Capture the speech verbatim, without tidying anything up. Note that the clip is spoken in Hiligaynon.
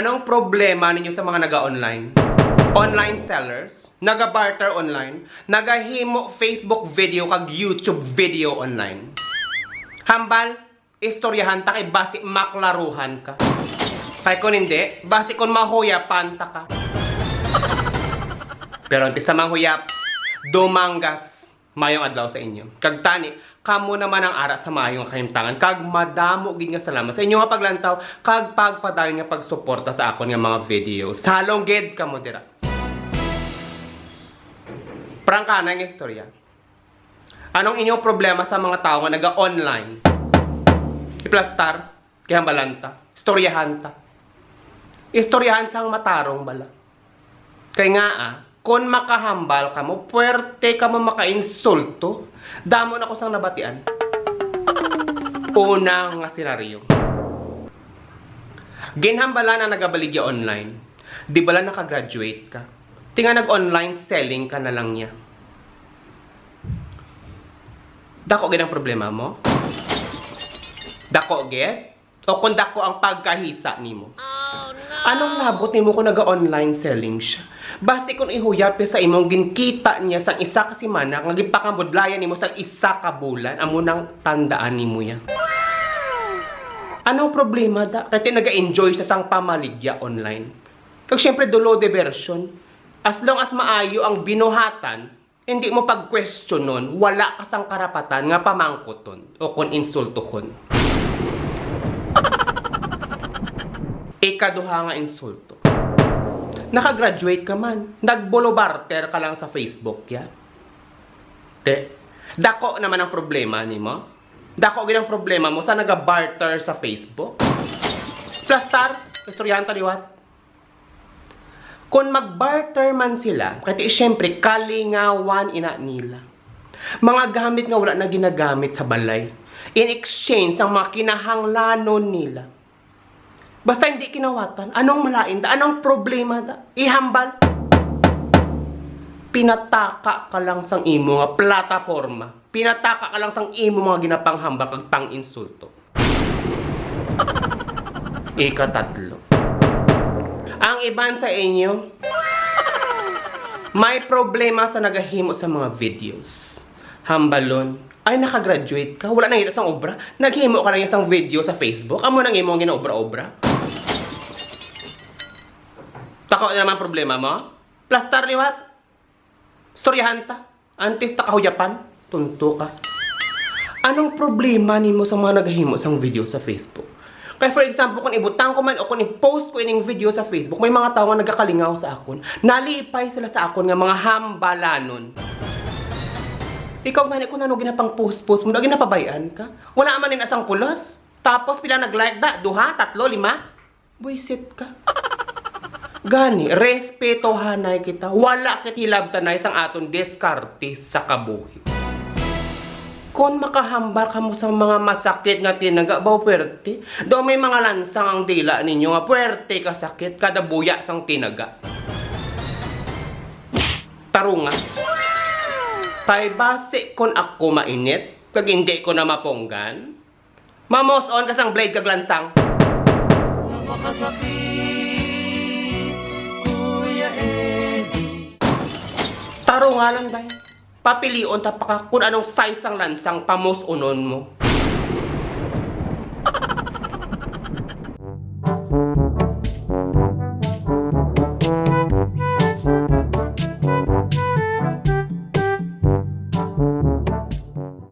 Anong problema ninyo sa mga naga-online? Online sellers? Naga-barter online? Nagahimo Facebook video kag YouTube video online? Hambal, istoryahan ta kay basi maklaruhan ka. Kay kung hindi, basi kung mahuyapan ta ka. Pero antes sa manghuyap, dumanggas. Mayong adlaw sa inyo. Kag tani, kamo naman ang ara sa maayo nga kahimtangan. Kag madamo gid nga salamat sa inyo nga paglantaw kag pagpadayon nga pagsuporta sa akon nga mga videos. Halong gid kamo dira. Prangkana nga istorya. Anong inyong problema sa mga tawo nga naga-online? Iplastar, kay hambalan ta, istoryahan ta. Istoryahan sang matarong bala. Kay nga, ah, kon makahambal kamo, puwerte kamo makainsulto. Damo na ko sang nabatian. Una nga senaryo. Ginhambalan ang nagabaligya online. Di bala naka-graduate ka? Tinga nag-online selling ka na lang niya. Dako gid ang problema mo? Dako gid? O kung dako ang pagkahisa nimo? Anong labot nimo kung naga-online selling siya? Basi kung ihuyap sa imong ginkita niya sang isa ka semana nga gipakambudlayan nimo sang isa ka bulan, amo nang tandaan nimo yan. Anong problema da? Kay ti naga-enjoy siya sang pamaligya online. Kag syempre, dulo diversion. As long as maayo ang binuhatan, hindi mo pagkwestiyonon, wala ka sang karapatan nga pamangkuton o kon insultuhon. Ikaduha nga insulto. Naka-graduate ka man, nagbulobarter ka lang sa Facebook, ya. Te, dako naman ang problema nimo. Dako gid ang problema mo sa nagabarter sa Facebook. Plastar, istoryahan ta liwat. Kon magbarter man sila, kay ti, siyempre, kalingawan ina nila. Mga gamit nga wala na ginagamit sa balay, in exchange sang mga kinahanglanon nila. Basta hindi kinawatan, anong malain ta? Anong problema ta? Ihambal. Pinataka ka lang sang imo nga plataporma. Pinataka ka lang sang imo mga ginapanghambal kag pang-insulto. Ikatatlo. Ang iban sa inyo, may problema sa nagahimo sa mga videos. Hambalon, ay, naka-graduate ka, wala nangita sang obra, naghimo ka lang sang video sa Facebook, amo nang imong ginaobra-obra. Tako na naman problema mo? Plastar liwat? Storyahan ta. Antes ta kahuyapan, tunto ka. Anong problema nimo sa mga naghimo sang video sa Facebook? Kay for example, kung ibutang ko man o kung i-post ko ining video sa Facebook, may mga tawo nga nagakalingaw sa akon. Nalipay sila sa akon nga mga hambalanon. Ikaw gani, kung ano ginapang-post-post mo, lagi napabayan ka. Wala man ni asang pulos. Tapos pila nag-like da? Duha, tatlo, lima? Buisit ka. Gani, respetohanay kita. Wala kay hilabtanay sang aton diskarte sa kabuhi. Kon makahambal kamo sa mga masakit nga tinaga, baw puwerte. Daw may mga lansang ang dila ninyo nga puwerte ka sakit kada buya sang tinaga. Tarunga. Kay basi kon ako mainit, kag hindi ko na mapunggan, mamuson ka sang blade kag lansang. Napakasakit, Kuya Eddie. Tarunga lang, day. Papilion ta pa ka kung anong size sang lansang pamusunon mo.